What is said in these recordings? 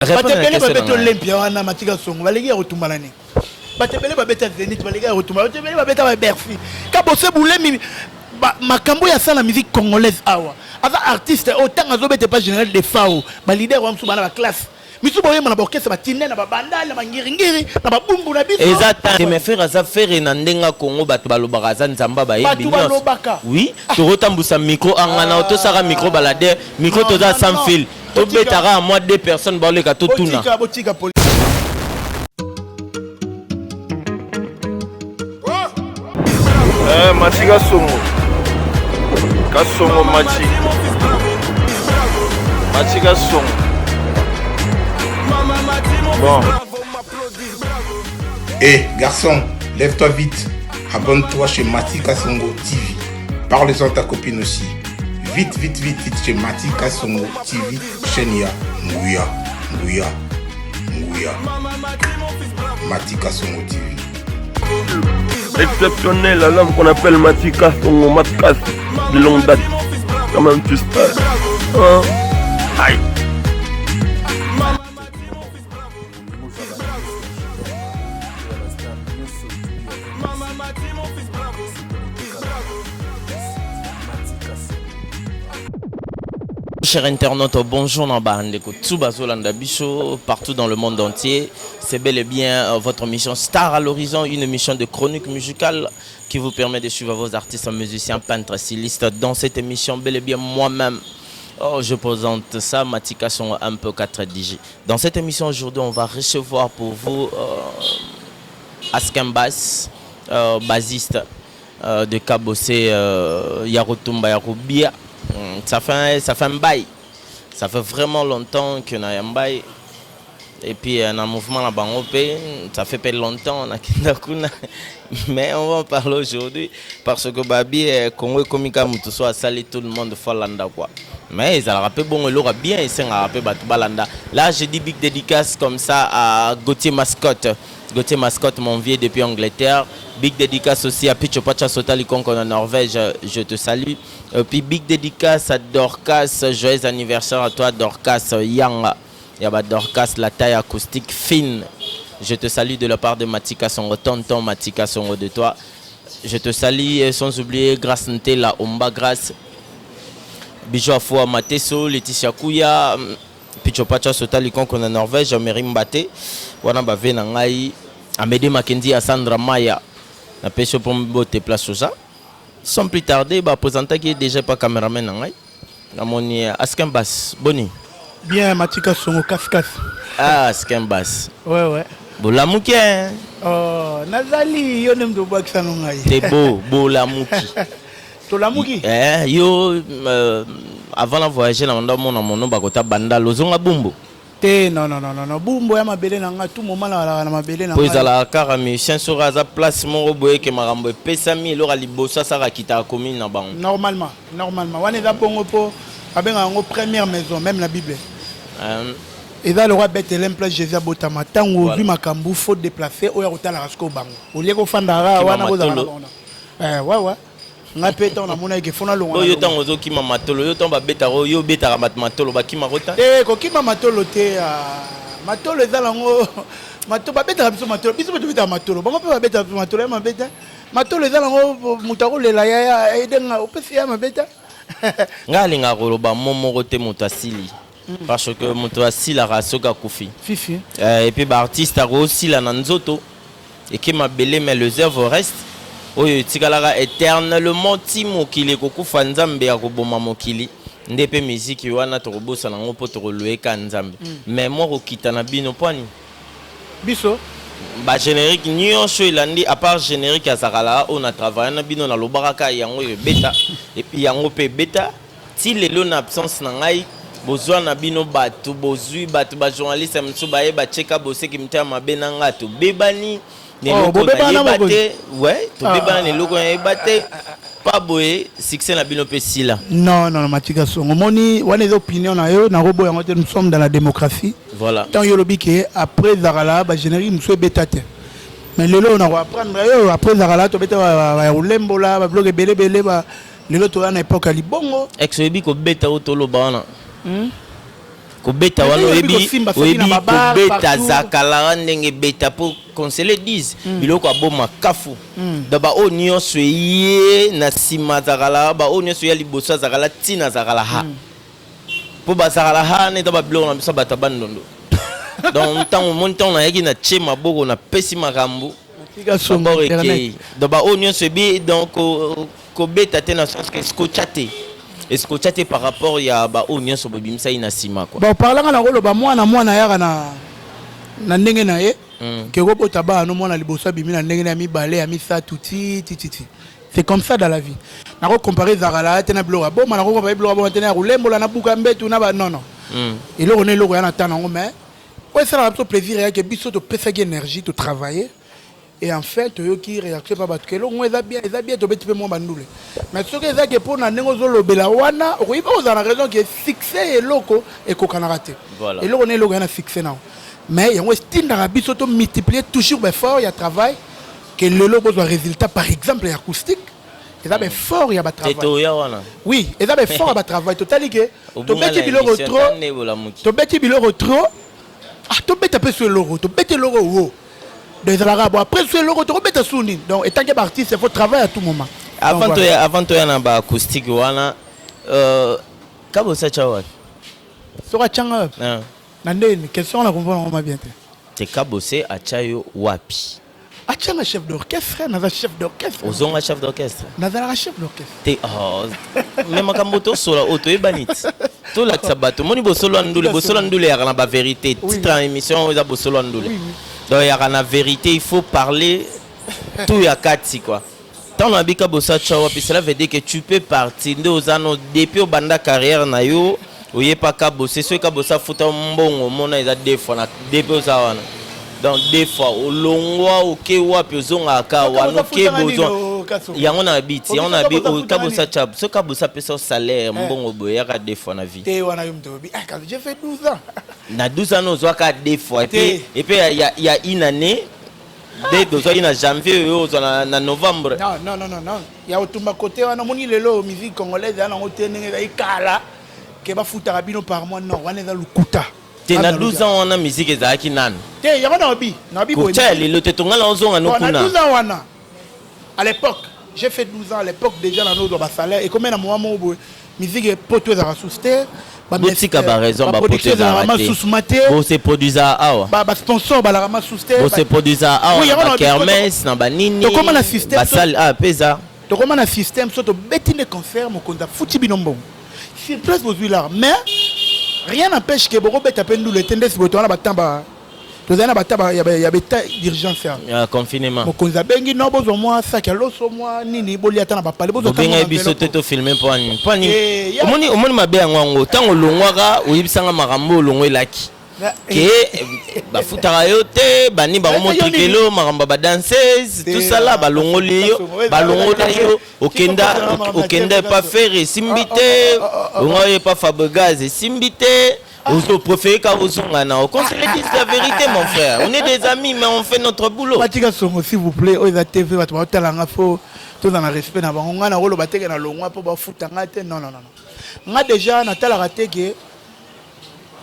Bato Répondre na ebele question na babeta ngai. Olympia wana, Matika Songo, baleki ya kotumba na nini? Bato ebele babeta Zenith, baleki ya kotumba. Bato ebele babeta ba Bercy. Kabose Bulemi, makambo ya sala musique congolaise awa. Aza artiste oyo ntango azobeta epa Général Defao, ba leader wa mosusu bana ba classe. Misusu boyemba na ba orchestre, batinde na ba bandal, na ba ngiringiri, na ba bumbu na biso. Eza te mais Ferre aza Ferre na ndenge ya Congo bato balobaka aza nzambe bayembi Bato nyonso. balobaka. Oui, tokotambusa micro angana tosaka micro baladeur, micro Non, toza non, sans non. fil. Botika. Tobetaka mwa deux personnes baoleka totuna. Botika, botika poli. Eh, Machi Kasongo. Kasongo Machi. Machi Kasongo. Bon. Hé garçon, lève-toi vite. Abonne-toi chez Mati Kasongo TV. Parle-en à ta copine aussi. Vite, vite, vite, vite chez Mati Kasongo TV, chaîne ya Nguya, Nguya, Nguya. Mati Kasongo TV. Exceptionnel à l'homme qu'on appelle Mati Kasongo, Matkas de longue date. Quand même, tu sais. Hein? Aïe. Chers internautes, bonjour na bandeko tout bazolanda biso partout dans le monde entier. C'est bel et bien votre mission Star à l'horizon, une émission de chronique musicale qui vous permet de suivre vos artistes, musiciens, peintres, stylistes. Dans cette émission, bel et bien moi-même, oh, je présente ça, Matika son un peu 4 DJ. Dans cette émission aujourd'hui, on va recevoir pour vous Askin Bass, bassiste de Kabose, Yarotumba Yarobia. Ça fait un bail. Ça fait vraiment longtemps que na bail. Et puis un mouvement na bango pe, ça fait pas longtemps na kenda kuna. Mais on va en parler aujourd'hui parce que babi Congo ekomi ka mutu so asali, tout le monde faut landa quoi. Mais ezalaka pe bongo, eloko bien esengaka pe bato balanda. Là, je dis big dédicace comme ça à Gauthier Mascotte. Gauthier Mascotte, mon vieux depuis Angleterre. Big dédicace aussi à Picho Pacha Sotali Konko en Norvège, je te salue. Et puis big dédicace à Dorcas, joyeux anniversaire à toi Dorcas Yanga. Yaba Dorcas, la taille acoustique fine. Je te salue de la part de Matika Songo, tonton Matika Songo de toi. Je te salue et sans oublier Grâce Ntela, Omba Grâce, Bijou Afoua Mateso, Laetitia Kouya, Picho Pacha Sotali Konko na Norvège, Mary Mbate, wana bave na ngai, Amédée Makenzi, Sandra Maya, na peso po mbote place oza. Sans plus tarder, ba présentaki déjà pas caméraman na ngai. Namoni Askin Bass, boni. Bien, Matika Songo, kas kas. Ah, Askin Bass. Ouais. Bolamuki hein? Oh, nazali yo nde moto obwakisa no ngai. Te bo, bolamuki. Tolamuki. Eh, yo avant na voyager na banda mona mono bakota banda lozonga bumbu. Te, non, non, non, non, non. Bumbu ya mabele na ngai, tout moment nazalaka na mabele na Po ngai. ezalaka kaka musicien soki aza place moko boye ke makambo epesami, eloko ya liboso asaka akitaka commune na bango. Normalement, normalement. Wana eza bongo mpo babengaka yango première maison, même na Bible. Eza le roi Bethléem, place Jésus abotama. Ntango ozwi makambo, faut déplacer oyo akotalaka sikoyo bango. Olie kofandaka Kima wana bozalaka na matolo. bango na. Eh, ouais. Ngai mpe ntango namonaki ke fo nalongwa. Oyo yo ntango ozokima matolo, yo ntango babetaka oyo, yo obetaka bato matolo bakimaka ota. Te, kokima matolo te. Ah, matolo eza nango mato babetaka biso matolo, biso mpe tobetaka matolo, bango mpe babetaka biso matolo ya mabe te. Matolo eza nango moto akolela ya edenga opesi ya mabe te. Ngai alingaka koloba mo moko te, moto asili, parce que moto asilaka soki akufi. Fifi. Et puis baartiste akosila na nzoto eke mabele, mais les œuvres reste oyo etikalaka éternellement ti mokili ekokufa. Nzambe akoboma mokili nde mpe miziki wana tokobosana yango mpo tokolueka Nzambe. Mais mwa kokita na bino mpwani Biso bagénérique nyonso elandi, à part générique ya Zakalaka oyo na travaille na bino, nalobaka kaka yango oyo ebeta, et puis yango mpe ebeta ti lelo. Na absence na ngai, bozwa na bino bato, bozwi bato, bajournaliste mosusu baye batieka boseki mitema mabe na ngai, tobebani na Oh, eloko bobebana nayeba mokonzi. te. Ouais, tobebana na eloko nayeba te pa boye, succès na bino mpe sila. Non, non, non, Matika Songo, omoni wana eza opinion na yo, nakoboya yango te. Nous sommes dans la démocratie. Voilà. Ntango yo olobi ke après Zakala bagénérique mosusu ebeta te, mais lelo oyo nakoapprendre yo, après Zakala tobeta ya kolembola babiloko ebele ebele. Lelo toya na époque ya libongo. Ex oyebi kobeta oyo toloba wana. Kobeta wana oyebi, oyebi kobeta zakala ndenge ebeta mpo conseiller 10 biloko aboma kafu. Donc baoyo nyonso eye na nsima azakala, baoyo nyonso ya liboso azakala ntina azakala ha mpo bazakala ha neta babiloko na biso bato ya Bandondo. Donc ntango omoni, ntango nayaki na tie maboko, napesi makambo d'abord ekei. Donc baoyo nyonso ebi, donc kobeta te na sens que escotcha te, escotcha te par rapport ya baoyo nyonso bobimisaki na nsima quoi. Bon, parlangaka na koloba mwana mwana ayaka na ndenge na ye. Ke kobota bana no, mwana liboso abimi na ndenge na ya mibale, ya misato, ti ti ti ti. C'est comme ça dans la vie. Nakocompare ezalaka te na biloko ya boma, nakocompare biloko ya boma te na ya kolembola na buka mbetu na ba non non. Eloko na eloko ya na ntango yango, mais oyo esalaka biso plaisir eyake biso topesaki énergie, totravailler et enfin toyoki réaction pa bato ke eloko ngo eza bien, eza bien. Tobeti mpe mwa bandule, mais soki eza ke mpo na ndenge ozolobela wana, okoki mpe kozala na raison ke succès eloko ekokanaka te. Eloko na eloko ya na succès nango, mais yango etindaka biso to multiplier toujours baeffort ya travail ke lelo bozwa résultat. Par exemple ya acoustique, eza baeffort ya batravail. Oui, eza baeffort ya batravail. Totali ke tobeti biloko trop, tobeti biloko trop. Ah, tobeta mpe so eloko, tobeti eloko wo. Donc ezalaka bon, après so eloko tokobeta su nini. Donc en tant que baartiste, il faut travailler à tout moment. Avant toya, avant toya na baacoustique wana, Kabose atya wapi? Soki atyanga na ndeni, question wana comprendre yango bien te. Te, Kabose atya yo wapi? Atyanga chef d'orchestre, naza chef d'orchestre. Ozonga chef d'orchestre? Nazalaka chef d'orchestre. Te, oh, mais makambo tosola oyo toyebani ti tolakisa bato. Omoni bosolo ya ndule, bosolo ya ndule eyaka na bavérité. Titre ya émission oyo eza bosolo ya ndule, donc eyaka na vérité, il faut parler tout ya kati quoi. Ntango nabi Kabose atya wapi, cela veut dire que tu peux partir nde oza no depuis obanda carrière na yo, oyepa Kabose. Soki Kabose afuta mbongo, omona eza deux fois na depuis oza wana. Donc deux fois olongwa, oke wapi, ozongaka wana, oke bozwa yango na biti yango na bi Kabose atya. Soki Kabose apesa salaire, mbongo boye eyaka deux fois na vie. Te, wana yo moto oyebi. Ah, j'ai fait 12 ans. Na 12 ans ozwaka deux fois, et puis ya une année nde tozwaki na janvier, oyo ozwa na novembre. Non, non, non, non, non, ya kotumba kote wana. Omoni lelo musique congolaise eza nango te ndenge ezali kala ke bafutaka bino par mois. Non, wana eza lokuta. Te, na 12 ans wana musique ezalaki nanu. Te, yango naobi naobi. Kotya ya lelo te, tonga na ozonga no kuna. Na 12 ans wana, à l'époque, j'ai fait 12 ans, à l'époque déjà na nozwa basalaire. Ekomi na moma moko boye, musique poto ezalaka susu te. Botika baraison, baproduction ezalaka masusuma te. Bose produisa awa. Basponsor balaka masusu te. Bose produisa awa na bakermesse na banini. Tokóma na système. Basale ah mpe eza. Tokóma na système so tobeti nde concert, mokonzi afuti bino mbongo sur place, bozwi lar. Mais rien n'empêche ke bokobeta mpe ndule te. Nde sikoyo toza na batamba, tozali na bataba ya beta d'urgence. Ya confinement. Mokonzi abengi no, bozwa mwa sac ya loso, mwa nini, bolia ata na bapale. Bobengai biso te tofilme. Mpo ani, mpo ani? Omoni, omoni mabe yango. Yango ntango olongwaka, oyebisanga makambo olongwa elaki ke bafutaka yo te, bani bango motrikelo makambo ya badanseuse, tosala balongoli yo, balongola yo, okenda, okenda epa Ferre, esimbi te, onga oyo epa Fabregas, esimbi te. Ozo préféré ka ozonga na qu'on se le dise la vérité, mon frère, on est des amis, mais on fait notre boulot. Batika songo, s'il vous plaît. Oyo eza TV, bato baotalanga, fo toza na respect na bango. Ngai nakoloba teke na longwa mpo bafuta ngai te. Non, non, non, nga déjà natalaka te ke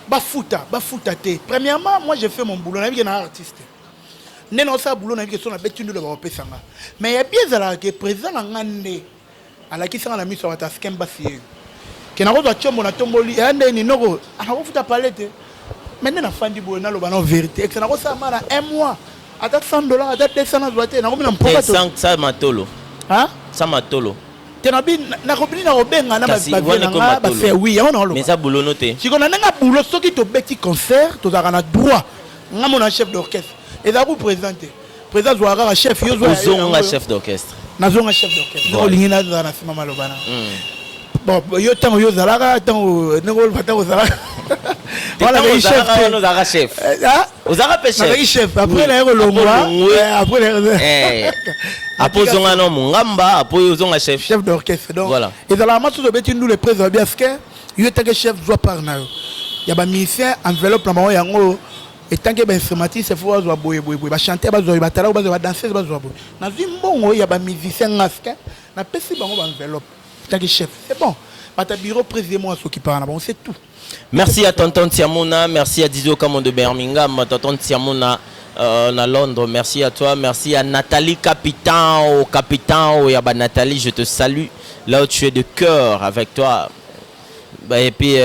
bafuta, bafuta te. Premièrement, moi j'ai fait mon boulot, nayebi ke na artiste nde naosala boulot, nayebi ke so nabeti ndolo bakopesa nga. Mais ya bien ezalaka ke président na nga nde alakisanga na miso ya bato askem basi yeyo ke nakozwa tiombo na tomboli eya nde ninoko anakofuta pale te. Mais nde nafandi boye, naloba na vérité exe nakosala ma na un mois ata 100 $, ata 200 nazwa te, nakomi na mpoka. Sa matolo. Sa matolo. Te, nabi nakobini na kobenga na bavie na nga bafe. Oui, yango naoloba. Eza boulot te. Siko na ndenge ya boulot, soki tobeti concert, tozalaka na droit. Nga mona chef d'orchestre ezalaka ku président te, président azwaka kaka chef, yo. Ozonga chef d'orchestre. Nazonga chef d'orchestre. Ndenge olingi nazala na nsima maloba na bon, yo ntango yo ozalaka, ntango ndenge oloba, ntango ozalaka. Wana ozalaka chef, ozalaka mpe chef. Nazalaki chef, après naye kolongwa, après apo ozonga no mongamba, apo oyo ozonga chef. Chef d'orchestre, donc ezalaka ma soki obeti ndule, président biaske yo etanke chef, zwa part na yo ya bamusicien, enveloppe na bango yango. Etanke bainstrumentiste fo bazwa boye boye boye, bachanteur bazwa, batalako bazwa, badanseuse bazwa boye. Nazwi mbongo ya bamusicien ngaske, napesi bango baenveloppe etanke chef, c'est bon. Bato ya bureau, président mo asokipaka na bango, c'est tout. Merci à Tonton Tiamona, merci à Dizo Kamon de Birmingham, Tonton Tiamona na Londres, merci à toi, merci à Nathalie Capitan, Capitan, Yaba Nathalie, je te salue là où tu es de cœur avec toi. Bah, et puis,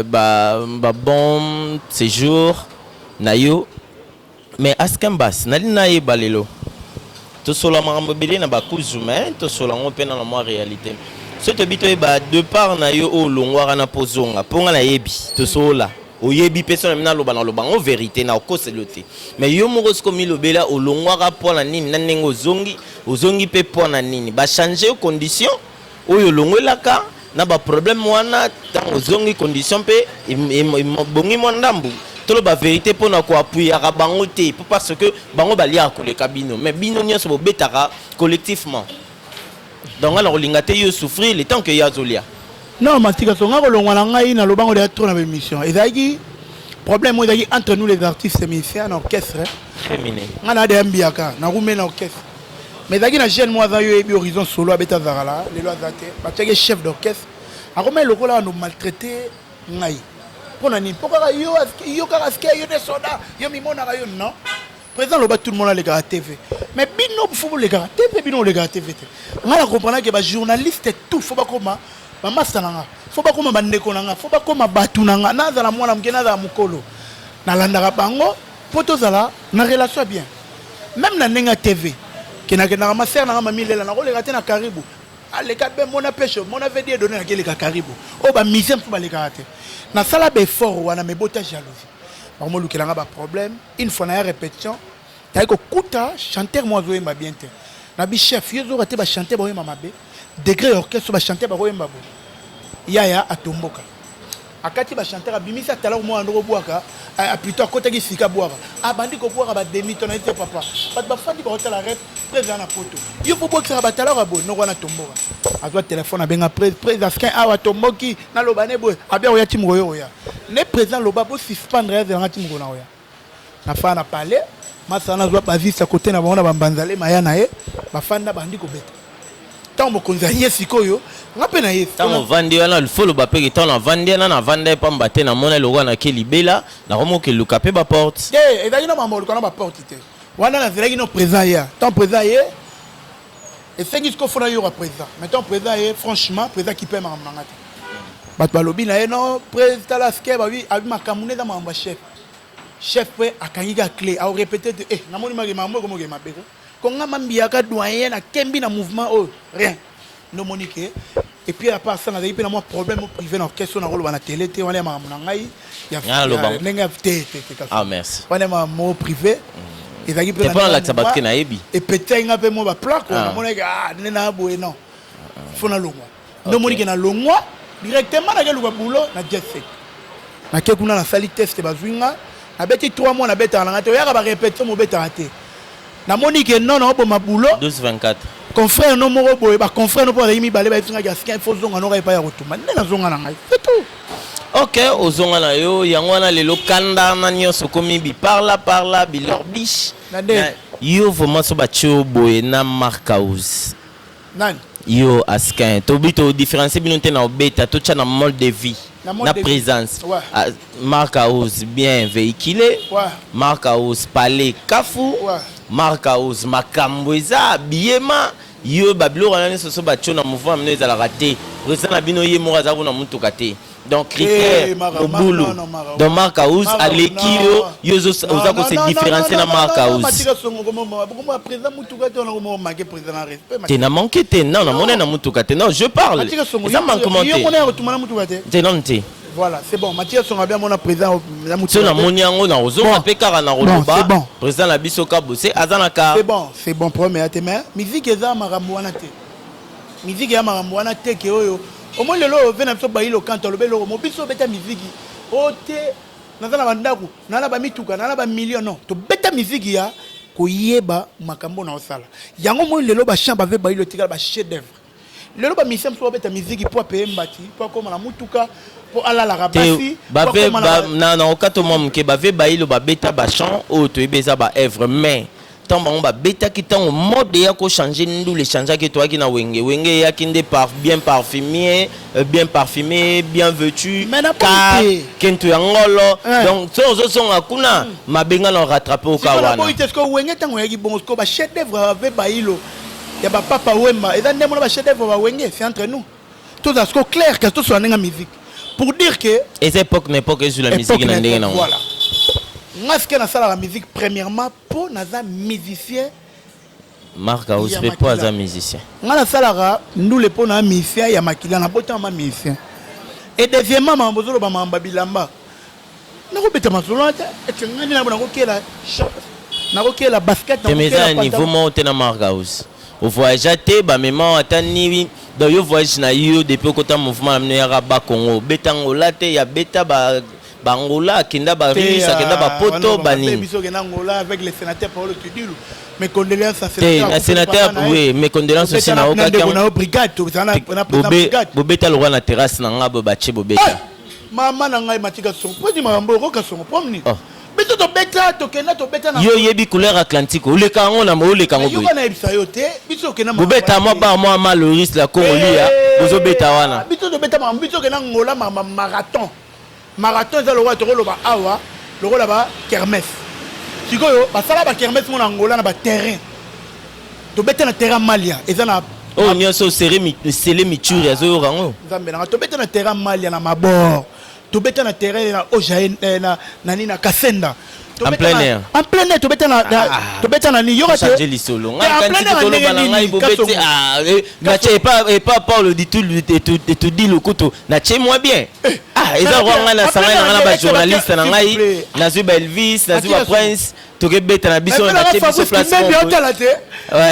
bah, bon séjour, Nayo. Mais Askin Bass, nali nayeba lelo. Tosola makambo ebele na bakuzu, mais tosola yango mpe na mwa réalité. So toyebi, toyeba départ na yo oyo olongwaka na mpo ozonga, mpo nga nayebi tosola, oyebi mpe so na mi naloba, naloba yango vérité na okoselo te. Mais yo moko siko milobela, olongwaka mpo na nini, na ndenge ozongi, ozongi mpe mpo na nini? Bachange condition oyo olongwelaka na baproblème wana, ntango ozongi condition mpe ebongi mwa ndambu. Toloba vérité mpona koapuyaka bango te, po parce que bango baliaka koleka bino, mais bino nyonso bobetaka collectivement. Donc nga na kolinga te yo souffrir le temps que yo azolia. Non, Matika, so nga kolongwa na ngai, nalobango deya trop na baémission. Ezalaki problème oyo ezalaki entre nous les artistes musiciens na orchestre. Féminin. Nga na deya mbiaka narume na orchestre, mais ezalaki na jeune mo aza, yo oyebi, Horizon Solo, abeta Zakala, lelo aza te. Batiaki chef d'orchestre, akomai lokola ano maltraité ngai. Mpo na nini? Mpo kaka yo, yo kaka aske yo nde soda, yo mimonaka yo. Non, président aloba tout le monde alekaka TV, mais bino faut bolekaka TV, bino bolekaka TV te. Ngai na comprendre ke bajournaliste tout faut bakoma bamasta na nga, faut bakoma bandeko na nga, faut bakoma bato na nga. Nazala mwana moke, nazala mokolo, nalandaka bango mpo tozala na relation ya bien. Même na ndenge ya TV, kendakendaka masere na nga mamilela, nakoleka te na karibu aleka be mona pesho mona vedi edone, nakeleka karibu oyo bamusicien mosusu balekaka te. Nasala baeffort wana, mais bota jalousie, bakomolukelanga baproblème. Une fois na ya répétition, tayi kokuta chanteur mo azoyemba bien te. Nabi chef, yo ozoka te, bachanteur bakoyemba mabe, degré ya orchestre, bachanteur bakoyemba boye. Yaya atomboka, akati bachanteur, abimisi atalako mwana ndoko bwaka, plutôt akotaki sika bwaka, abandi kobwaka bademi to na ye te. Papa, bato bafandi bakotala rep, président na poto, yo fo bwakisaka batalaka boye noko wana. Tomboka, azwa telefone, abenga président Askin awa, tomboki, naloba ne boye, abia koya ti moko yo oya ne. Président loba bosuspendre, azelanga ti moko na oya. Nafaa na palais, masala nazwa bavisa kote na bango na bambanzale maya na ye, bafanda, bandi kobeta. Ntango mokonzi aye sikoyo, nga mpe na ye. Ntango ovandi wana, fo loba mpe ke ntango navandi wana, navanda ye pamba te, namona eloko nake libela, nakomoka eluka mpe baporte. Te, ezalaki na mambo oluka na baporte te. Wana nazelaki no président ye. Ntango président ye esengi sikoyo fo nayoka président. Mais ntango président ye, franchement, président kipe makambo na nga te. Bato balobi na ye: non, président, tala ske babi abi makambo nde eza makambo ya chef. Chef mpe akangi ka clé, aorépété te. Eh, namoni maki makambo ekomoke mabe ko konga mambiaka doyen nakembi na mouvement oyo, rien ndomoni ke. Et puis à part ça, nazalaki mpe na mwa problème privé na orchestre oyo nakoloba na télé te. Wana ya makambo na ngai Naloba. Ndenge ya te te te. Ah, merci. Wana ya makambo privé ezalaki mpe Te mpo nalakisa bato ke nayebi. Epetaki nga mpe mwa baplaque. Ah. Namonaki, ah, nde na boye, non, fo nalongwa. Ndomoni ke nalongwa directement, nakeluka boulot na Jet Set. Nake kuna, nasali test, bazwi nga, nabeti 3 mois, nabetaka na nga te, oyaka barépétition, mobetaka te. Namoni ke non, naoboma boulot. 12 24. Confrère no moko boye, baconfrère no mpo bazalaki mibale, bayebisi ngaki: Askin, fo zonga noka epai ya kotumba. Nde nazonga na ngai, c'est tout. Ok, ozonga na yo yango wana. Lelo kanda na nyonso okomi biparla parla bilorbiche. Na nde? Yo vraiment, so batie yo boye na Mark House. Nani? Yo Askin, tobi todifférencie bino te na obeta, totya na mode de vie. Na mode na de vie. Présence. Ouais. Ah, Mark House bien véhiculé. Mark House palais kafu. Mark House makambo eza biyema yo babiloko wana nyonso so batio na mouvement bino ezalaka te. Président na bino ye moko aza kuna motuka te. Donc critère Eh, Mara, mobulu. non, non, Mara. Donc Mark House Mara, aleki non. yo, yo oza Non, kose non, non, différencier non, na non, Mark non, non, House. Matika Songo, comment président mutuka te, on a manqué président na respect. Te, na manqué te, non, namoni na motuka te, non, je parle. Matika Songo, eza manquement yo te. mona ya na mutuka te. Te, non te. Voilà, c'est bon. Matika Songo bien mona président na mutuka. So namoni yango, na kozonga Bon. mpe kaka na Bon, koloba c'est bon. président na biso Kabose aza na ka. C'est bon, c'est bon, problème ya te, mais musique eza makambo wana te. Musique ya makambo wana te ke oyo. Omoni lelo oyo ve na biso bayilo kanta olobi eloko mo biso obeta musique o te, naza na bandako, naza na bamituka, naza na bamillion. Non, tobeta musique ya koyeba makambo na osala yango. Moi lelo bachamp bave bayilo etikala bachef d'œuvre. Lelo bamusicien mosusu babeta musique mpo apeye mbati, mpo akóma na mutuka, mpo alalaka te. basi, mpo Bave akóma na na okato mwa moke, bave bayilo babeta bachamp oyo toyebi eza baœuvre, mais Ntango bango babetaki, ntango mode eya kochanger, ndula echangeaki, toyaki na Wenge. Wenge eyaki nde par, bien parfumé, bien parfumé, bien vêtu. Mais na ka boyi te. Kento ya ngolo. Donc so ozozonga kuna, mabenga na rattrape oka Sikoyo wana. naboyi te. Sikoyo Wenge, ntango oyaki bongo, sikoyo bachef d'œuvre ave bayilo ya bapapa Wemba eza nde mona bachef d'œuvre bawenge. C'est entre nous, tozala sikoyo clair, kasi tosola ndenge ya musique pour dire que Eza époque na époque, ezwila musique na ndenge nango. Voilà, nga sike nasalaka musique premièrement mpo naza musicien. Mark House Ya mpe mpo makila. aza musicien. Nga nasalaka ndule mpo na musicien ya makila, nabotama musicien. Et deuxièmement, makambo ozoloba, makambo ya bilamba, nakobeta masolo wana te. Ete nga nde nakokela short, nakokela basket. Te, mais eza na Nakokela niveau pantalon. moko te na Mark House. Ovoyagea te, bamema ata nini. Donc yo, voyage na yo depuis okota mouvement na bino yaka Bakongo, obeta Ngola te? Ya beta Bangola, akenda barusse, akenda bapoto, banini. Biso okenda Angola avec le sénateur Paolo Tudilu. Mes condoléances à Te, na sénateur, oui, mes condoléances aussi. Naokaki yango. Na brigade tozala na président brigade. Bobeta lokwa na terrasse na nga boye, batie bobeta. Mama na ngai, Matika Songo, po ti makambo okoka songo po nini? Oh. Biso tobeta, tokenda, tobeta na Yo oyebi couleur Atlantique, oleka yango na oleka yango yoka boye. Nayebisa yo te, biso okenda. Bobeta mwa bar mwa maloris la Kongolia, bozobeta wana. Biso tobeta makambo, biso okenda Ngola, marathon. Marathon eza lokola tokoloba awa lokola ba kermesse. Sikoyo basala bakermesse mo na Ngola na baterrain, tobeta na terrain Malia, eza na Oyo nyonso sele mituri azoyoka yango. Nzambe nanga, tobeta na terrain Malia na Mabor, tobeta na terrain na Ojae, na nani, na Kasenda. En plein air. En plein air, tobeta na tobeta na nini, yoka te. Changer lisolo. Ngai kanisi toloba na ngai bobeti natie epa Paulo Ditudi lokutu, natie moi bien. Ah, eza roi. Ngai nasangani na ngai na bajournaliste na ngai, nazwi ba Elvis, nazwi ba Prince, tokebeta na biso, natie biso place.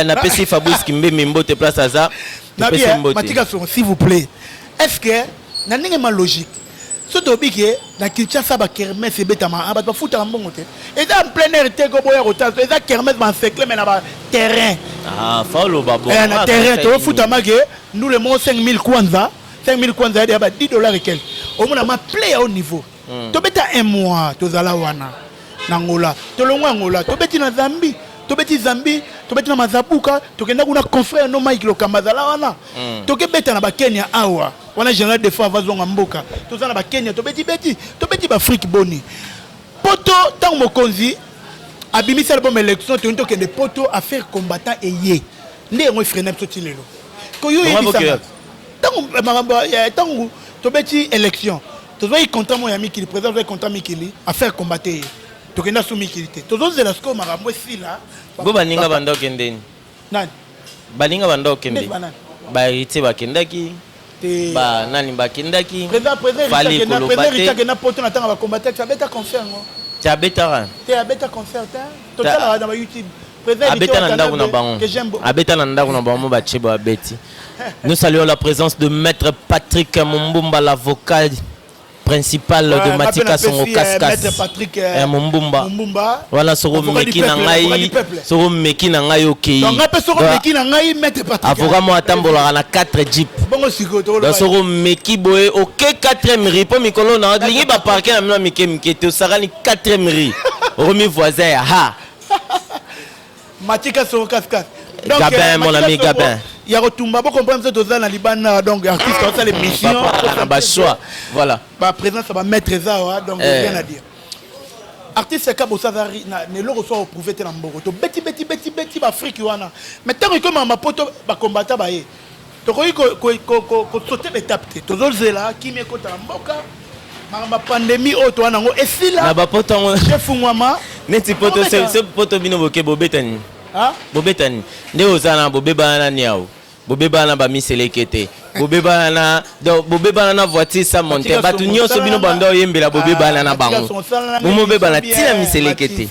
Napesi Fabrice Kimbembe mbote place aza, topesi mbote. Matika Songo, s'il vous plaît, est ce que na ndenge ma logique, so toyebi ke na Kinshasa bakermesse ebetama, bato bafutaka mbongo te, eza en plein air te, koboya kotala, eza kermesse baencercle, mais na baterrain. Fa oloba. Bon, na terrain tofutama ke ndule moko 5000 kwanza, 5000 kwanza ya ba 10 $ et quelque. Omona ma play ya haut niveau. Tobeta un mois, tozala wana na Ngola, tolongwa Ngola, tobeti na Zambie, tobeti Zambie, tobeti na Mazabuka, tokenda kuna, confrère no Mike Lokamba azala wana. Tokebeta na bakenya awa wana, général Defao avazonga mboka, toza na bakenya, tobeti beti, tobeti baafrike boni poto. Ntango mokonzi abimisi album élection, toyini tokende poto, affaire combattant eye nde yango efreiner biso ti lelo. Koyo oyebisanga, ntango makambo, ntango tobeti élection, tozwaki contrat moko ya mikili, président azwaki contrat mikili, affaire combattant ye, tokenda su mikili te. Tozozela sikoyo makambo esila. Bo baninga banda okendeni? Nani? Baninga banda okende, bahéritier bakendaki, banani bakendaki. Fally koloba te. Akenda poto na ntango bacombattant, abeta concert ngo. Ti abetaka? Te, abeta concert te, totalaka na bayoutube. Abeta na ndako na bango, abeta na ndako na bango, batie bo abeti. Nous saluons la présence de maître Patrick Mumbumba, l'avocat principal de Matika Songo Kaskas. Patrick Mumbumba wana, soko meki na ngai, soko meki na ngai, okei. Avocat moko atambolaka na 4 jeep. Donc soko meki boye, oke 4e rue, mpo mikolo na lingi baparke na bino mike mike te, osakani 4e rue, okomi voisin ya ha. Matika Songo Kaskas. Gabin, mon ami Gabin. Ya kotumba, bocomprendre biso, toza na libanda, donc artiste osala émission. Na bachoix, voilà. Baprésence ya bamaître eza awa, donc rien à dire. Artiste ka bosa na eloko so oprouve te na mboko, tobeti beti beti beti baafrike wana, mais ntango ekomaka mapoto, bakombata baye, tokoki kosaute baétape te. Tozozela kimi ekota na mboka, makambo ya pandémie oyo towana yango esila. Na bapoto yango. Efungwama. Neti poto, se poto bino boke, bobeta nini? Bobeta nini nde oza na bobebana nani awo? Bobebana na bamiseleke te, bobebana na, donc bobebana na voiture sa monte, bato nyonso bino bando oyembela, bobebana na bango, bomobebana ntina miseleke te.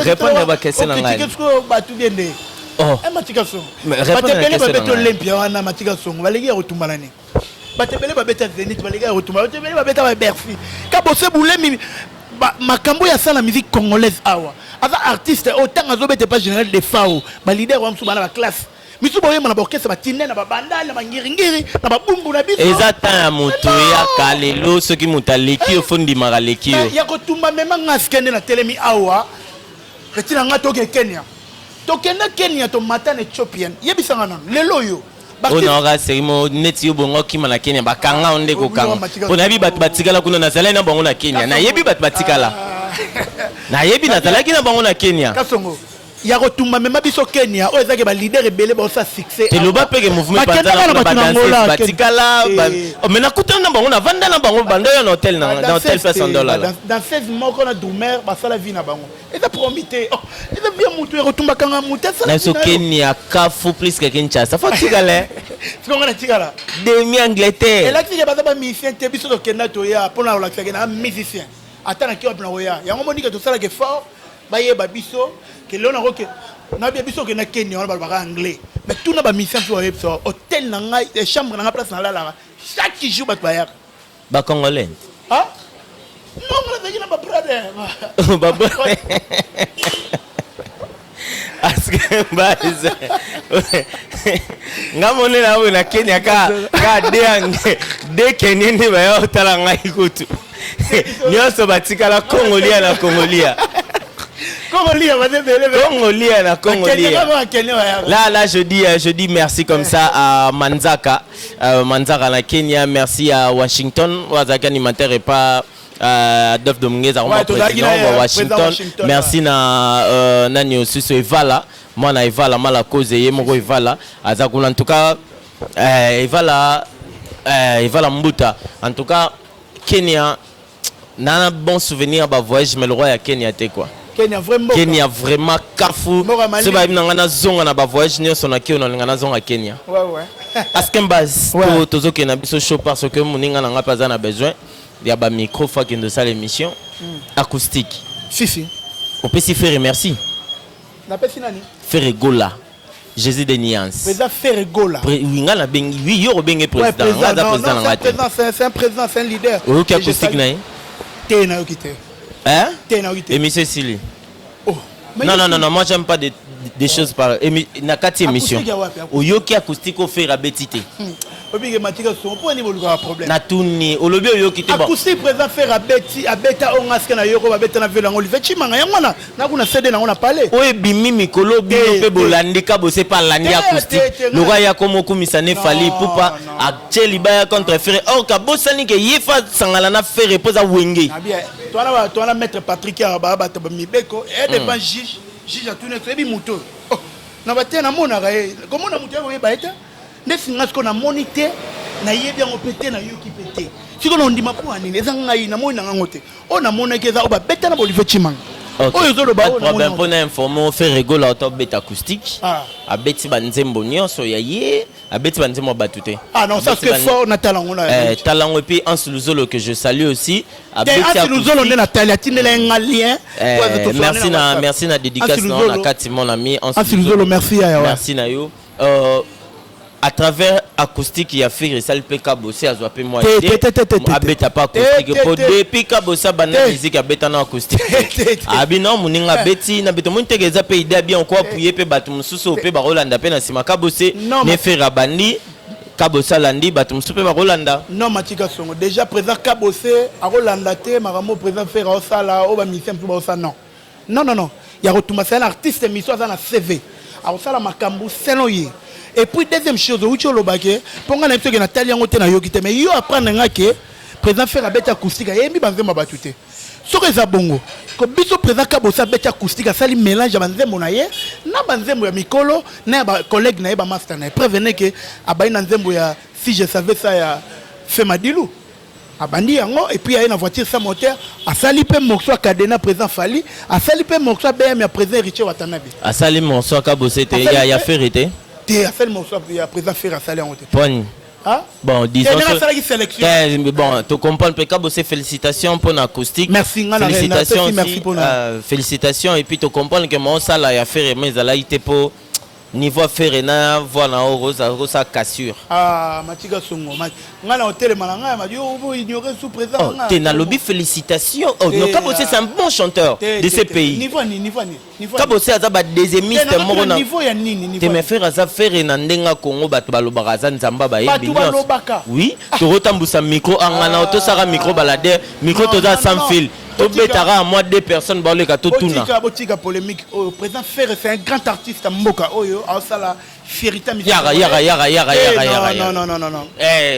Répondre baquestion na ngai. Bato bien nde Matika Songo, bato ebele babeta Olympia wana. Matika Songo, baleki ya kotumba nani? Bato ebele babeta Zénith, baleki ya kotumba. Bato ebele babeta babercy ka bose bulemi. Makambo oyo asala musique congolaise awa, aza artiste oyo ntango azobeta epa général Defao, baleader wa mosusu bana baclasse misu boyemba na baorchestre, batinde na babandali na bangiringiri na babumbu na biso. Eza temps ya moto eyaka lelo. Soki moto aleki yo, fo ndimaka aleki yo. Ya kotumba, mema nga sike nde natelemi awa. Petit na nga, toke Kenya, tokende Kenya, tomata na Ethiopian. Yebisanga nano, lelo oyo Oyo naoka serimo neti yo bongo okima na Kenya, bakanga yo nde kokanga, mpo nayebi bato batikala kuna. Nazalaki na bango na Kenya, nayebi bato batikala, nayebi, nazalaki na bango na Kenya. Kasongo ya kotumba, mema biso Kenya oyo ezaki baleader ebele baosa succès. Teloba peke mouvement panzana. Batikala, mais nakutana na bango, navanda na bango, banda oyo na hotel, na hotel Place Ndolala. Danseuse moko na drummer basala vie na bango, eza promis te. Oh, eza bien, mutu ya kotumbakanga mutu. Na biso Kenya kafu plus que Kinshasa, fo tikala. Sikonga na tikala. Demi Angleterre. Elakisi ke baza bamusicien te. Biso tokenda, toya mpona kolakisake na musicien, ata na kiwapi na koya yango. Monike tosalaka effort, bayeba biso ke lelo nakoke nabia biso okenda Kenya wana, balobaka anglais, mais tuna bamusicien mpe bayebisa. Hotel na ngai, chambre na ngai, place nalalaka, chaque jour bato bayaka. Bacongolais? Ah non, nga nazalaki na babrother. Aske base nga mone na oyo na Kenya ka de ange de Kenya nde baya otala ngai kutu nyonso batikala Kongolia na Kongolia. Kongolia baza ebele. Kongolia na Kongolia. Là là, je dis merci comme ça à Manzaka, Manzaka na Kenya. Merci à Washington, wazaki animateur et pas Adolphe Dominguez, ouais, président wa Washington. Washington. Merci na nani osusu, Evala, mwana Evala mala cause ye moko Evala aza kuna. En tout cas Evala, Evala Mbuta. En tout cas Kenya nana bon souvenir ba voyage, mais le roi ya Kenya te quoi. Kenya vrai mboka. Kenya vraiment kafu. Mboka malili. So bayebi na ngai nazonga na bavoyage nyonso na kio, nalinga nazonga Kenya. Askem Base. Tozokende na biso show parce que moninga na ngai mpe aza na besoin ya bamicro, fo akende osala émission acoustique. Si si. Opesi Ferre merci. Napesi nani? Ferre Gola, Jésus de Nuance. Président Ferre Gola. Oui, ngai nabengi, oui, yo obenge président, ngai aza président na ngai te. C'est un président, c'est un leader. Oyoki acoustique na ye? Te, nayoki te. Hein? Te, nayoki te. Émission esili. Oh. Non, non, non, non, moi j'aime pas des choses par na kati émission. Oyoki acoustique o Ferre abeti te? Obike matika songo mpo nini bolukaka problème? Natuni, olobi oyoki te, bon. Acoustique président Ferre abeti, abeta oyo nga sika na yoko babeta na velo yango Olivier Chimanga, yango wana nakuna CD nango na pale. Oyo ebimi mikolo, bino mpe bolandi ka bose mpe alandi acoustique lokwa ya komokumisa ne Fally Ipupa, atie libaya contre Ferre, or kabosani ke ye fa sangana na Ferre mpo eza Wenge. Towana maître Patrick awa, baa bato bamibeko e devant juge. Juge atuni: toyebi moto oyo na bate? Namonaka ye, komona moto ya koyeba ye te. Nde singa sikoyo namoni te, nayebi yango mpe te, nayoki mpe te. Sikoyo na ondima mpo ya nini? Eza ngai namoni na ngango te. Oyo namonaki eza oyo babeta na Bolivier Chimanga oyo ozoloba. Oyo problème mpona informe, Ferre Gola oto abeta acoustique, abeti banzembo nyonso ya ye, abeti banzembo ya bato te. Ah non, ça c'est fort, natala yango. Na tala yango. Et puis Hans Luzolo que je salue aussi. Abeti Hans Luzolo nde natali, atindela ye nga lien. Merci na dédicace na kati, mon ami. Hans Luzolo, merci yaya. Merci na yo. À travers acoustique ya Ferre, esali mpe Kabose azwa mpe mwa abeta pa acoustique, po depuis Kabose abanda musique, abeta na acoustique. Abi non, moninga abeti na beto, moni teke eza mpe idée bien ko appuyer mpe bato mosusu mpe bakolanda mpe na nsima. Kabose ne Ferre abandi, Kabose alandi, bato mosusu mpe bakolanda. Non, Matika Songo, déjà président Kabose akolanda te makambo président Ferre aosala, oyo bamusicien mosusu baosala. Non, non, non, non, ya kotumba, c'est un artiste miso aza na CV, akosala makambo selon ye. Et puis deuxième chose, outi olobake mpo ngai na yebi soki natali yango te, nayoki te, mais yo apprendre nga ke président Ferre abeti acoustique, ayembi banzembo ya bato te. Soki eza bongo, ko biso président Kabose abeti acoustique, asali mélange ya banzembo na ye na banzembo ya mikolo na ya bacollègue na ye, bamaster na ye. Prévenez ke abayi na nzembo ya Si je savais ça ya Fe Madilu, abandi yango. Et puis aye na Voiture sans moteur, asali mpe morceau ya Cadena, président Fally, asali mpe morceau ya BM ya président Héritier Watanabe. Asali morceau ya Kabose te, ya Ferre te? Te, asali morceau ya président Ferre, asali yango te. Poni? Ah? Bon, disons. Asalaki sélection. Bon, tu comprends mpe Kabose, félicitations pour l'acoustique. Merci, nga. Félicitations. Merci pour félicitations. Et puis tu comprends que moi osala ya Ferre, mais ezalaki te po niveau Ferre na voix na oza cassure. Ah, Matika Songo, nga na otelema na ngai, madi yo ignorer sous président. Oh, te, nalobi félicitation. Oh non, Kabose, c'est un bon chanteur de ce pays. Niveau ni niveau ni? Kabose aza ba deuxièmiste moko na niveau ya nini? Te, mais Ferre aza Ferre na ndenge ya Congo. Bato balobaka aza Nzambe, bayebi. Nyonso. Oui, tokotambusa micro anga na tosaka micro baladeur, micro toza sans fil. Tobetaka mwa deux personnes baoleka, totuna. Botika, botika polémique oyo. Président Ferre, c'est un grand artiste ya mboka oyo aosala fierté. Yaka, yaka, yaka, yaka, yaka, yaka. Non, non, non, non, non.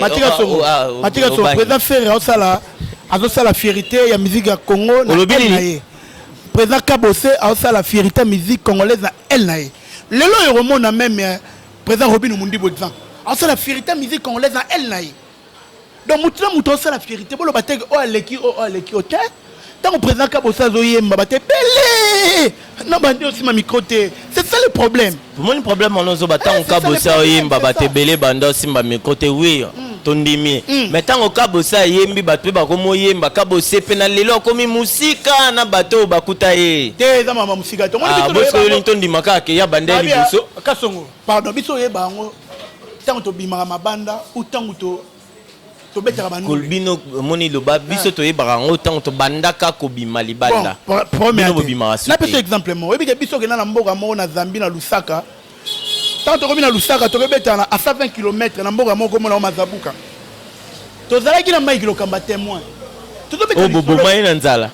Matika Songo, Matika Songo, président Ferre aosala, azosala fierté ya musique ya Congo na Olobi aile nini? na ye. Président Kabose aosala fierté ya musique congolaise na aile na ye. Lelo oyo komona même président Robin Mundibo, exemple, aosala fierté ya musique congolaise na aile na ye. Donc motu na motu aosala fierté. Boloba teke oyo aleki oyo, oyo aleki oyo te. Ntango président Kabose azoyemba, bato ebele na bandi osima micro te. C'est ça le problème. Omoni problème wana ozoba, ntango Eh, c'est ça le Kabose problème, oyemba, c'est bato ça. ebele banda osimba micro te. Oui, tondimi. Mais ntango Kabose ayembi, bato mpe bakomi oyemba. Kabose mpe na lelo akomi mosika na bato oyo bakuta ye. Te, eza mama mosika te. Omoni, Ah, biso bosiko toyeba yo nini? yango. Tondima kaka ke ya banda ya Babia, liboso. Kasongo, pardon, biso oyeba yango ntango tobimaka mabanda ou ntango tobetaka bandu. Bino omoni, loba biso toyebaka yango ntango tobandaka kobima libanda. Premier Bino bobimaka su napesa te. Exemple moko, oyebi ke biso okenda na mboka moko na Zambie, na Lusaka. Ntango tokomi na Lusaka, tokobetana na a 120 km na mboka moko komona o Mazabuka. Tozalaki na Mike Lokamba témoin. Tozobeta Oyo lisolo. boboma ye na nzala.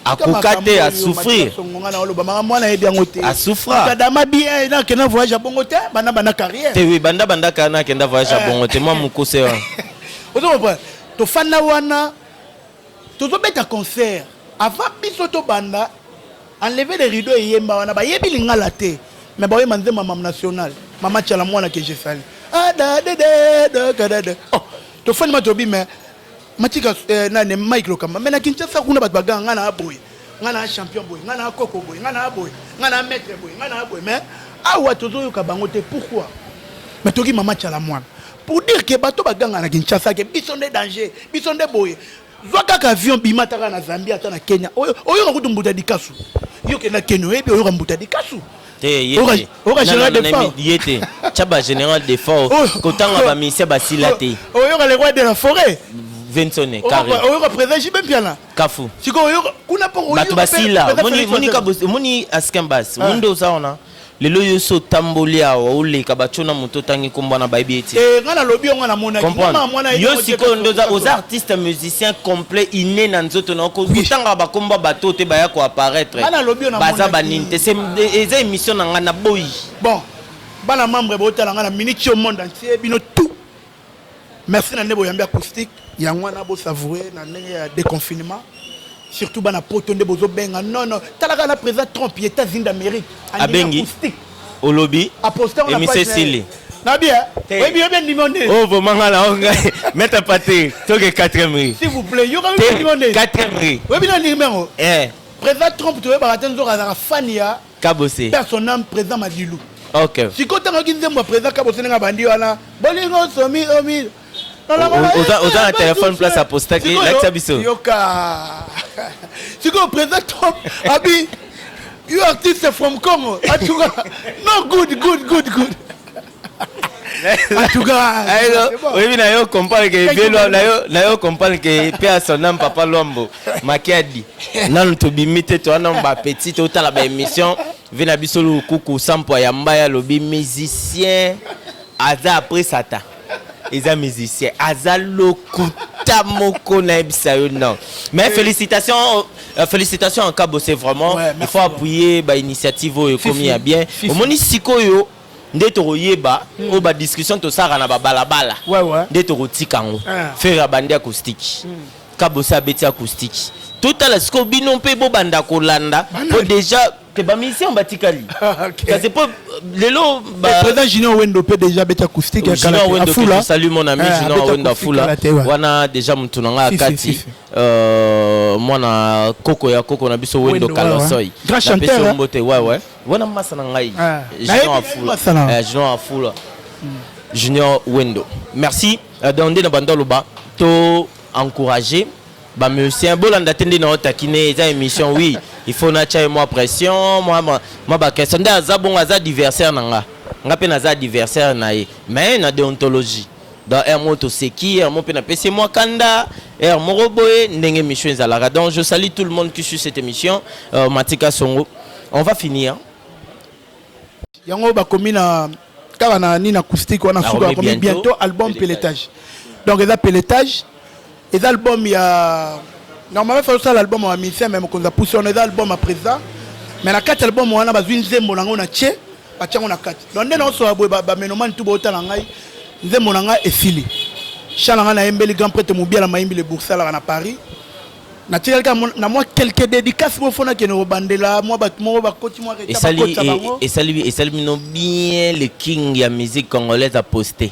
Akoka te, asouffrir. Nga na oloba makambo wana, yebi yango te. Asouffra. Kadama bien nakenda voyage ya bongo te, banda banda carrière. Te, oui, banda bandaka nakenda voyage ya bongo te, mwa mokuse wana. Ozo comprendre, tofanda wana, tozobeta concert. Avant biso tobanda, enlever les rideaux, eyemba wana, bayebi lingala te, mais baoyemba nzembo ya mama national, mama Tiala Mwana ke je sali adadededekadede. Oh, tofandi ma tobi, mais matika nani, Mike Lokamba, mais na Kinshasa kuna bato baganga: ngai na boye, ngai na champion boye, ngai na koko boye, ngai na boye, ngai na maître boye, ngai na boye. Mais awa tozoyoka bango te. Pourquoi? Mais toki mama Tiala Mwana pour dire ke bato baganga na Kinshasa ke biso nde danger, biso nde boye. Zwa kaka avion, bima taka na Zambie, ata na Kenya, oyoka kutu mbuta dikasu. Yo kenda Kenya, oyebi, oyoka mbuta dikasu. Te, ye te. Oyoka Non, général non, non, Defao. ye te, tia ba général Defao. Kotanga bamusicien basila te. Oyoka le roi de la forêt. Vinsone Carré. Oyoka président JB Mpiana. Kafu. Sikoyo oyoka kuna mpo Bato basila. Moni askin bas munde oza wana lelo, yo so otamboli awa, oleka batio na moto, otangi nkombo wana, bayebi ete. Nga nalobi yango, namonaki. Comprendre, yo sikoyo nde oza artiste musicien complet, inné na nzoto na kotangaka bakombo ya bato te, baya koapparaître. Nga nalobi yo. Baza banini te. Eza émission na ngai, naboyi. Bon, bana membre botala nga na minute au monde entier, bino tout, merci na nde boyambi acoustique yango wana. Bosavoure na ndenge ya déconfinement, surtout bana Poto nde bozobenga. Non, non, talaka na président Trump, États-Unis d'Amérique. Abengi. Acoustique. Olobi. Aposte. Émission esili. Nabi oyebi, oyebi ndimi nde. Oh, vraiment, nga na ngai maître Patrick, toke quatrième rue. S'il vous plaît, yoka, ndimi nde. Quatrième rue. Oyebi na ndimi yango. Eh. Président Trump, toyebaka te, nzoka azalaka fan ya Kabose. Personne, président Madilu. Ok. Sikoyo ntango oyoki nzembo ya président Kabose, ndenge abandi wana, bolingo somi omi. Oza na téléphone, place apostaki, lakisa biso. Yoka sikoyo, président Trump abi: "You artiste from Congo, en tout cas, no, good, good, good, good, en tout cas." Oyebi, na yo comprendre ke velo na yo, comprendre ke pe ya son âme, papa Lwambo Makiadi, nanu tobimi te, toa nanu bapetit, totala baémission ve na biso. Lukuku sampo ya mbaya alobi musicien aza après satan, eza musicien aza lokuta moko, nayebisa yo. Non, mais félicitations, félicitations en Kabose, vraiment. Ouais, il faut appuyer bainitiative oyo ekomi ya bien. Omoni sikoyo nde tokoyeba oyo badiscussion tosalaka na babalabala. Nde tokotika yango. Ferre abandi acoustique, Kabose abeti acoustique. Totala sikoyo bino mpe bobanda kolanda, po déjà ke bamusicien batikali. Kasi po lelo président Junior Wendo mpe déjà abeti acoustique. Junior Wendo, que je salue, mon ami Junior Wendo Afula wana, déjà mutu na nga akati, mwana koko ya koko na biso Wendo Kalosoi. Grand chanteur. Mbote. Ouais, wana masa na ngai Junior Afula, Junior Afula, Junior Wendo, merci. Donc nde na banda oloba, to encourager bamusicien. Bolanda te nde na otakine, eza émission. Oui, il faut natya ye mwa pression, mwa baquestion. Nde aza bongo, aza adversaire na nga, nga mpe naza adversaire na ye, mais na déontologie. Donc heure moko toseki, heure moko mpe napesi ye mwa kanda, heure moko boye, ndenge émission ezalaka. Donc je salue tout le monde qui suit cette émission, Matika Songo. On va finir. Yango bakomi na kaka na nini, acoustique wana, suka bakomi bientôt album Pélétage. Donc eza Pélétage, eza album ya Normalement fallait osala album ya musicien, mais mokonzi apusi wana eza album ya président. Mais na kati album wana bazwi nzembo na yango na tie, batia yango na kati. Donc nde naosola boye, bamenomani tu bootala ngai, nzembo na ngai esili, chant na ngai nayembeli grand prêtre Mobiala Mayimbi le Bourse alaka na Paris. Natikali kaka na mwa quelques dédicaces moko, fo nakende kobandela mwa bato moko bakoti mwa retard, Esali bakotisa bango. Esali bino bien, le king ya musique congolaise a posté.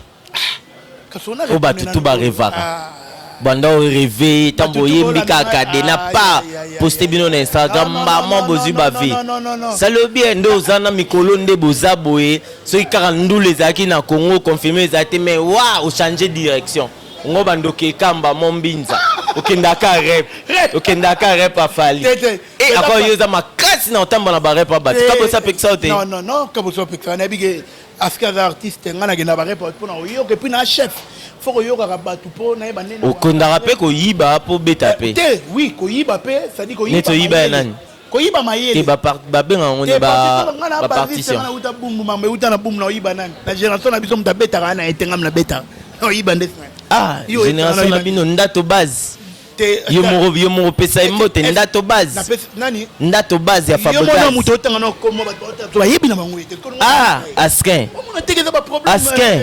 Kasi ona Oyo bato tu barêvaka. Ah. Banda orêver ntango Bato tu boyembi bolanda kaka ngai. de na Ah, pa aïe, aïe, poste aïe, bino na aïe. Instagram. Non, non, Mbama non, bozwi non, bavi. non, non, non, non. Sali bien nde oza na mikolo nde boza boye. Soki kaka ndula ezalaki na Congo, confirme ezali te, mais wa ochange direction ngo bandoki ekamba mo mbinza, okendaka rep, okendaka rep afali. Te, te. E akwa yo eza makasi na otambola na barep ya bato, kabosa apekisa yo te. Non, non, non, kabosa apekisa. Nayebi ke aske aza artiste, ngai nakenda barep mpona koyoka, et puis na chef fo koyokaka bato mpo nayeba ndenge. Okondaka mpe koyiba mpo beta mpe. Te, oui, koyiba mpe, c'est-à-dire koyiba Neti oyiba ya mayele. nani? Koyiba Te. mayele. Babengaka yango Te, nde parce que nga na basiste, bapartition. Nga nauta Bumbu, mama euta na Bumbu, na oyiba nani? Na génération na biso, moto abetaka na ye te, ngam nabetaka, na oyiba nde. Ah, Yo, génération na oyiba. bino, ndato base. Te. Yo moko pesa ye mbote, ndato base. Nani? Ndato base ya Yo mona Fabregas. moto otanga na okoma, bato baotanga so bayebi na bango ye te. Ah, Askin. Omona teke eza baproblème. Askin,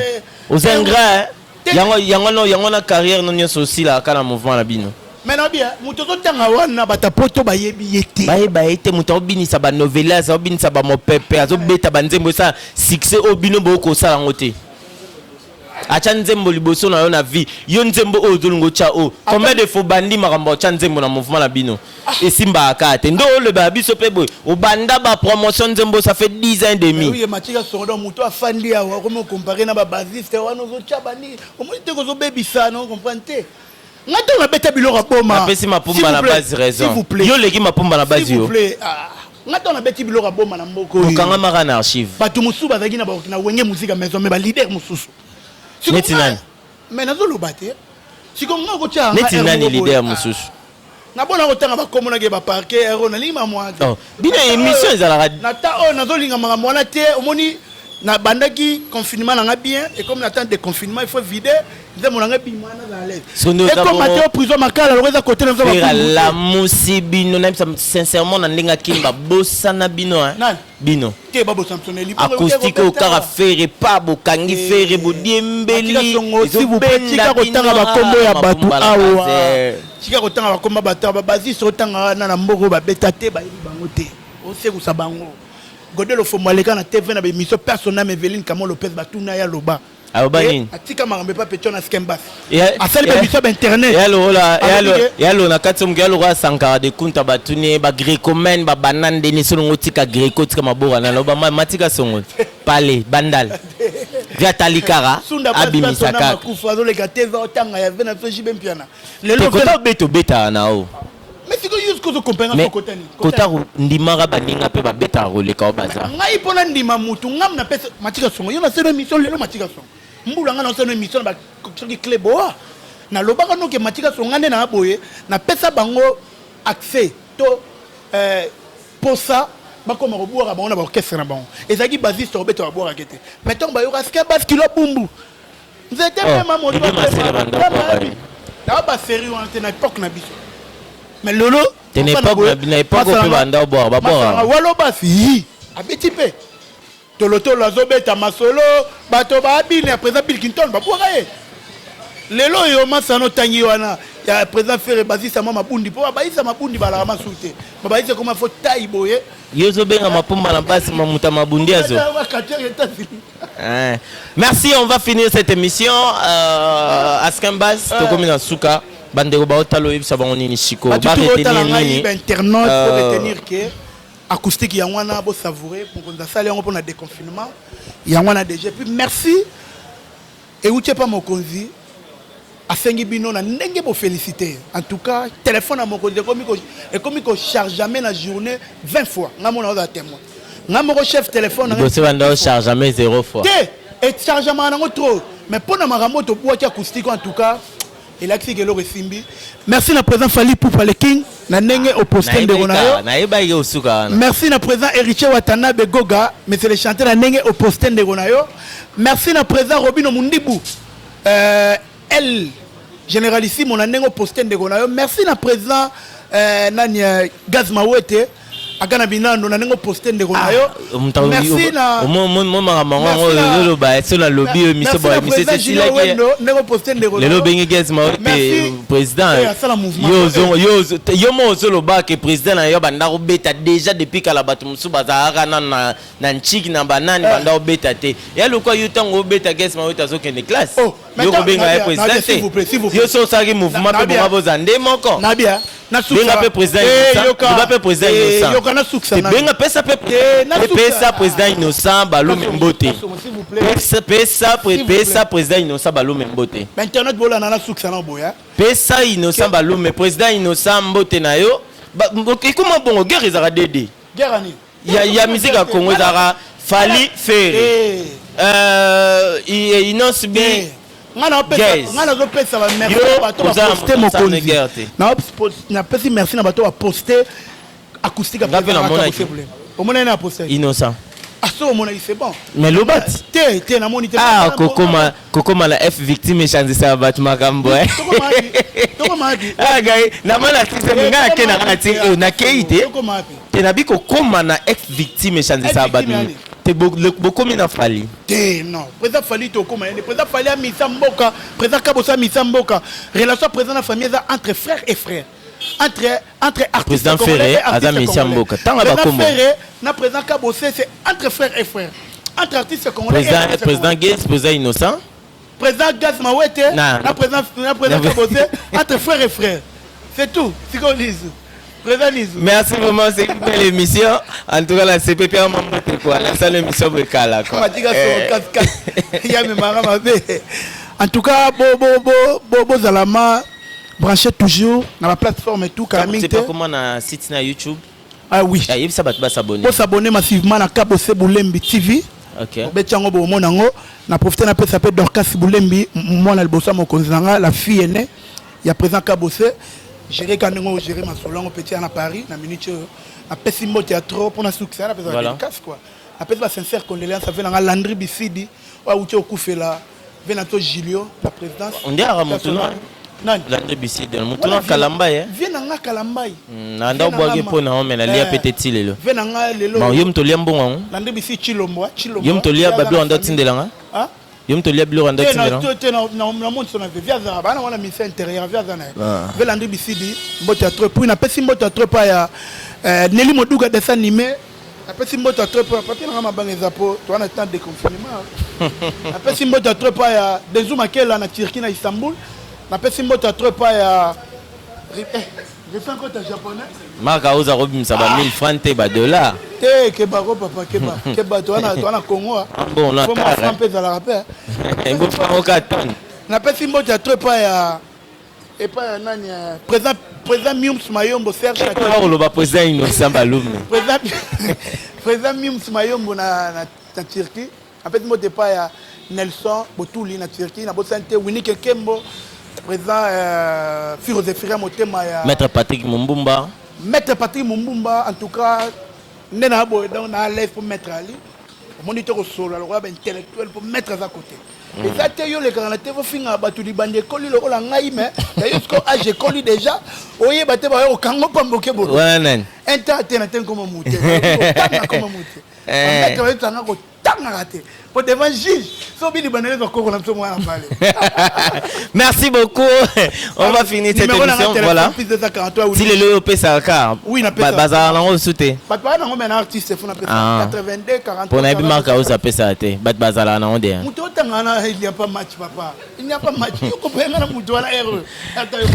oza ingrat, hein? Yango na carrière no nyonso osilaka kaka na mouvement na bino. Mais nabi moto ozotanga wana, bato poto bayebi ye te. Bayeba ye te. Moto aobinisa banovelas, aobinisa bamopepe, azobeta banzembo esala succès oyo bino bokosala yango te. Atya nzembo liboso na yo na vie, yo nzembo oyo ozolinga otya oyo, combien de fois obandi makambo otya nzembo na mouvement na bino, esimbaka kaka te. Nde olobela biso mpe boye, obanda bapromotion nzembo, ça fait 10 ans et demi. Oui, matika songo, moto afandi awa okomi ocomparer na babasiste wana, ozotya bani, omoni te kozobebisa na ocomprendre te. Nga ntango nabeta biloko ya boma. Napesi Mapumba na base raison. Yo oleki Mapumba na base, yo. Nga ntango nabeti biloko ya boma na mboka oyo, okangamaka na archive. Bato mosusu bazalaki na Wenge Musica Maison, mais baleader mosusu. Neti nani? Mais nazoloba te. Siko nga kotia. Neti nani leader mosusu? Nabona kotanga bakombo nake baparke ero, nalingi mamwa te. Oh, bino émission ezalaka. Na ta oyo nazolinga makambo wana te. Omoni, nabandaki confinement nanga bien, et comme na temps de confinement, il faut vider nzembo nanga ebima, naza à l'aise. Soki oza Ekoma bongo- te o prison Makala loko eza kote na biso. Frère, Bakumbu. alamusi bino, nayebisa sincèrement, na ndenge akimba bosana bino, hein. Nani? Bino. Te, babosa msoneli. Acoustique oyo kaka Ferre pa bokangi Ferre bodiembeli. S'il vous plaît, tika kotanga bakombo ya bato awa, tika kotanga bakombo ya bato awa. Babasiste otanga wana na mboka oyo babeta te, bayebi bango te, osekusa bango. Godel Ofombo aleka na TV na baémission personnel. Eveline Kamo Lopez, batuna ye, aloba. Aloba nini? Atika makambo epa petio na Skembas, asali baémission bainternet. Yalo na kati moke, ya lokola Sankara de Kunta, batuni ye bagrécomaine babanda ndeni solongo otika gréco, otika maboka na loba matika songo pale bandal vi atali kaka abimisa kaka. Makufa azoleka TV, otanga ya ve na biso JB Mpiana. Te, Lelo kota obeta, obetaka na o. Mais sikoyo yo sikoyo ozokompenga. Mais kota nini? Kota ndimaka baninga mpe babetaka koleka o baza. Ngai mpo nandima mutu, ngam napesa Matika Songo, yo nasala émission lelo. Matika Songo mbula, ngai nasala émission na soki clé boa, nalobaka noke Matika Songo, ngai nde na boye napesa bango accès to posa bakoma kobwaka bango na baorchestre na bango. Ezalaki basiste kobeta, babwakaki te. Mais ntango bayoka ske base kilo Bumbu nzete Oh, mema moto. Dede Masela banda bwaka ye. Na basérie wana te na époque na biso, mais lelo Te, na na époque mpe banda obwaka, babwaka. Walo basi yi abeti mpe tolotolo, azobeta masolo, bato baabine ya président Bill Clinton, babwaka ye. Lelo oyo masano otangi wana ya président Ferre, basisa mwa mabundi mpo babayisa mabundi, balaka masu te, babayisa koma fo tai boye. Yo ozobenga Mapumba na basi mamuta mabundi azo. Hein. Merci, on va finir cette émission. Askin Bass, tokomi na suka. Bandeko baotala, oyebisa bango nini siko? Bato tu otala Baretenir ngai, nini? Bainternaute, po retenir ke acoustique yango wana, bosavoure. Mokonzi asali yango mpona déconfinement yango wana déjà. Puis merci euti epa mokonzi, asengi bino na ndenge bofélicité. En tout cas, téléphone ya mokonzi ekomi kocharge na journée 20 fois. Ngai mona ozala témoin, ngai moko chef téléphone na ngai. Liboso banda ocharge jamais zéro fois. Te, echargemaka nango trop, mais mpo na makambo oyo tobwaki acoustique, en tout cas elakisi ke eloko esimbi. Merci na président Fally Ipupa le King na ndenge oposte ndeko na yo. Nayebaki osuka wana. Merci na président Héritier Watanabe Goga, monsieur le chanteur, na ndenge oposte ndeko na yo. Merci na président Robino Mundibu, L Généralissimo na ndenge oposte ndeko na yo. Merci na président nani Gaz Mawete aka na binando na ndenge oposte ndeko na yo. Merci na makambo yango oloba so nalobi oyo miso boye miso esilaki ndenge oposte ndeko lelo obengi Gaz Mawete président. Yo mo ozoloba ke président na yo banda kobeta déjà depuis kala. Bato mosusu bazalaka nano na ntiki na banani, banda kobeta te. Ya lokwa yo, ntango obeta, Gaz Mawete azokende classe, yo kobenga ye président te. Yo so osalaki mouvement mpe bonga boza nde moko. Benga mpe président Innocent, loba mpe président Innocent, benga, pesa mpe, pesa président Innocent Balume mbote, pesa, pesa président Innocent Balume mbote. Internet bolanda na sukisa na boya. Pesa Innocent Balume, président Innocent, mbote na yo. Ekoma bongo, guerre ezalaka dede. Guerre ani? Ya musique ya Congo ezalaka Fally, Ferre, Innoss'B. Nga nazopesa bamerci bato baposte mokonzi. Napesi merci na bato baposte acoustique. Omonani na poste? Innocent. Ah, so omonaki, c'est bon. Mais loba. Te, te, namoni te. Ah, kokoma, kokoma na F victime echangisaka bato makambo. Ah, ngai namona artiste ngai nake na ngai ti nakei te te. Nabi kokoma na F victime echangisaka bato te. Bokomi na Fally. Te, non, président Fally te. Okoma yende président Fally amisa mboka, président Kabosa amisa mboka. Relation président na famille eza entre frère et frère, entre artistes. Président Ferré aza misia mboka, tanga bakombo. Ferré na président Kabose, c'est entre frère et frère, entre artistes congolais. Président, président Gaz, président Innocent. Président Gaz Mawete na président Kabose, entre frère et frère, c'est tout. Sikoyo lizu, président lizu. Merci vraiment, c'est une belle émission. En tout cas, la CPP a mambote quoi. La salle émission Bekala quoi. Matika ya memaka mabe. En tout cas, bo bo bo bo bozalama branché toujours dans la plateforme et tout. Kala mingi te. Comment na site na YouTube? Ah oui. Ah, yebisa bato basabonner. Bosabonner massivement na Kabose Bulembi TV. Obeti yango, bomona yango. Na profite napesa mpe Dorcas Bulembi, mwana liboso ya mokonzi na nga, la fille aînée ya président Kabose. Géré ka ndenge ogéré masolo yango petit na Paris na minute oyo. Napesi mbote ya trop mpona sukisa, napesa dédicace quoi. Napesi basincère condoléance ave nanga Landry Bisidi oyo awuti okufela ve na to Julio la présidence. Onde aka motu no? Nani? Landry Bisidi, motu no Kalambai eh? Vie na nga Kalambai. Na nda obwaki mpo na ome nalia pe te ti lelo. Vie na nga lelo. Yo moto olia mbongo yango? Landry Bisidi Chilombo, Chilombo. Yo moto olia babiloko anda otindelanga? Yo moto olia biloko anda otindelanga? Te, namoni so na vie azala bana wana ministère intérieur, vie aza na ye. Ve Landry Bisidi, mbote ya trop. Puis napesi mbote ya trop pa ya Neli Moduga, dessin animé. Napesi mbote ya trop papier nanga mabanga eza po toza na temps de confinement. Napesi mbote ya trop pa ya Denzu Makela na Turquie, na Istanbul. Napesi mbote ya trop pa ya Rifin Kota japonais. Mark aoza kobimisa ba 1000 franc te, badollar. Te, keba ko papa, keba, keba, toza na Congo. Bon, na franc mpe ezalaka mpe. Bofangoka tone. Napesi mbote ya trop epai ya epai ya nani, président Miums Mayombo Serge. Koloba président Innocent Balume. Président Miums Mayombo na Turquie. Apesi mbote epai ya Nelson Botuli na Turquie. Nabosani te Winike Kembo, président Firo Zephirin motema ya Maître Patrick Mumbumba. Maître Patrick Mumbumba, en tout cas nde na boye donc na l'aise po maître ali omoni te kosolola lokola baintellectuel po maître aza côté. Eza te yo olekaka na te fofinga bato libanda ekoli lokola ngai, mais ya yo siko age ekoli déjà, oyeba te bayo kokango pamboke bolo. Wana nani? Inta te na te nkoma mute, otanga koma mute. Maître bayebisanga kotangaka te po devant juge so bini bandele bakoko na biso mwana pale. Merci beaucoup, on va finir cette émission, voilà. Ti lelo oyo opesaka kaka? Oui, bazalaka nango lisusu te. Bato baa nango, me na artiste fo napesa 82 40. Mpo nayebi marka oyo apesaka te, bato bazalaka nango de. Moto otanga wana, il n'y a pas match papa, il n'y a pas match. Yo kopenga na moto wana r ata yo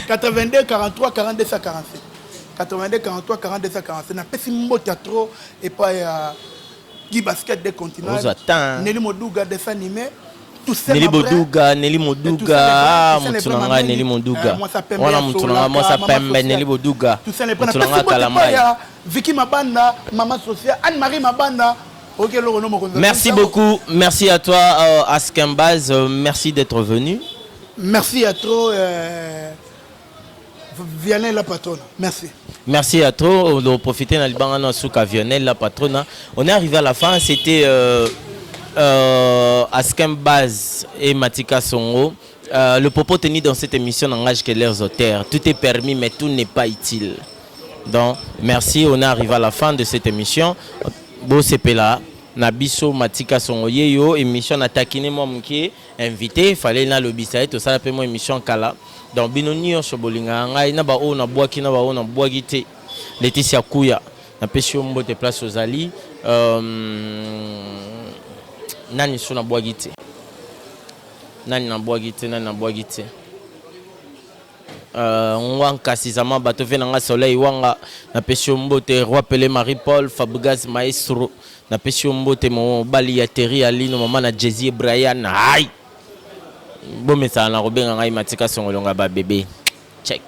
82 43 42 147, 82 43 42 147. Napesi mbote ya trop epai ya Guy Basket des continents. Ozwa temps. Nelly Moduga, dessin animé. Nelly Boduga, Nelly Moduga, ah, motu na ngai Nelly Moduga. Wana motu na ngai mwasa pembe Nelly Boduga. Motu na ngai Kalambai. Vicky Mabanda, Mama Sophia, Anne-Marie Mabanda. Ok, merci beaucoup. Merci à toi, Askembaz. Merci d'être venu. Merci à toi, Vianney la patronne. Merci. Merci à toi de profiter dans le Bangana Souka Vianney la patronne. On est arrivé à la fin. C'était Askem Baz et Matika Songo. Euh, le propos tenu dans cette émission n'engage que leurs auteurs. Tout est permis, mais tout n'est pas utile. Donc, merci. On est arrivé à la fin de cette émission. Bosepela, na biso Matika Songo yeyo, émission na taquiner moi mukie invité, fallait na lobisa et ça pe moi émission kala. Donc bino nyonso bolinga ngai na ba oyo na bwaki na ba oyo na bwaki te. Laetitia Kuya, na pesi yo mbote place ozali. Euh, nani so na bwaki te. Nani na bwaki te, nani na bwaki te. Euh, ngwa nkasi zama bato ve na nga soleil wanga napesi yo mbote roi pele marie paul fabregas maestro napesi yo mbote mobali ya terri alino mama na jesi brian ai bomesana na kobenga ngai matika songolonga babebe check.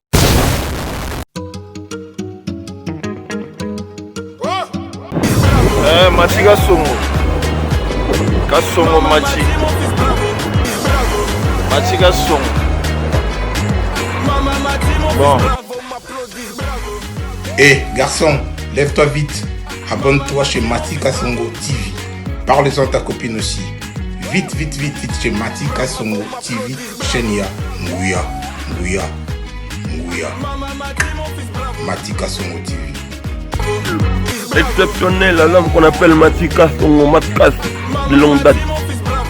Eh, Mati Kasongo. Kasongo Mati. Mati Kasongo. Bon. Hé, garçon, lève-toi vite. Abonne-toi chez Mati Kasongo TV. Parle-en à ta copine aussi. Vite, vite, vite, vite chez Mati Kasongo TV, chaîne ya Nguya, Nguya, Nguya. Mati Kasongo TV. Exceptionnel à l'homme qu'on appelle Mati Kasongo, Matkas, de longue date.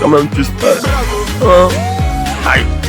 Quand même, tu sais. Hein? Aïe.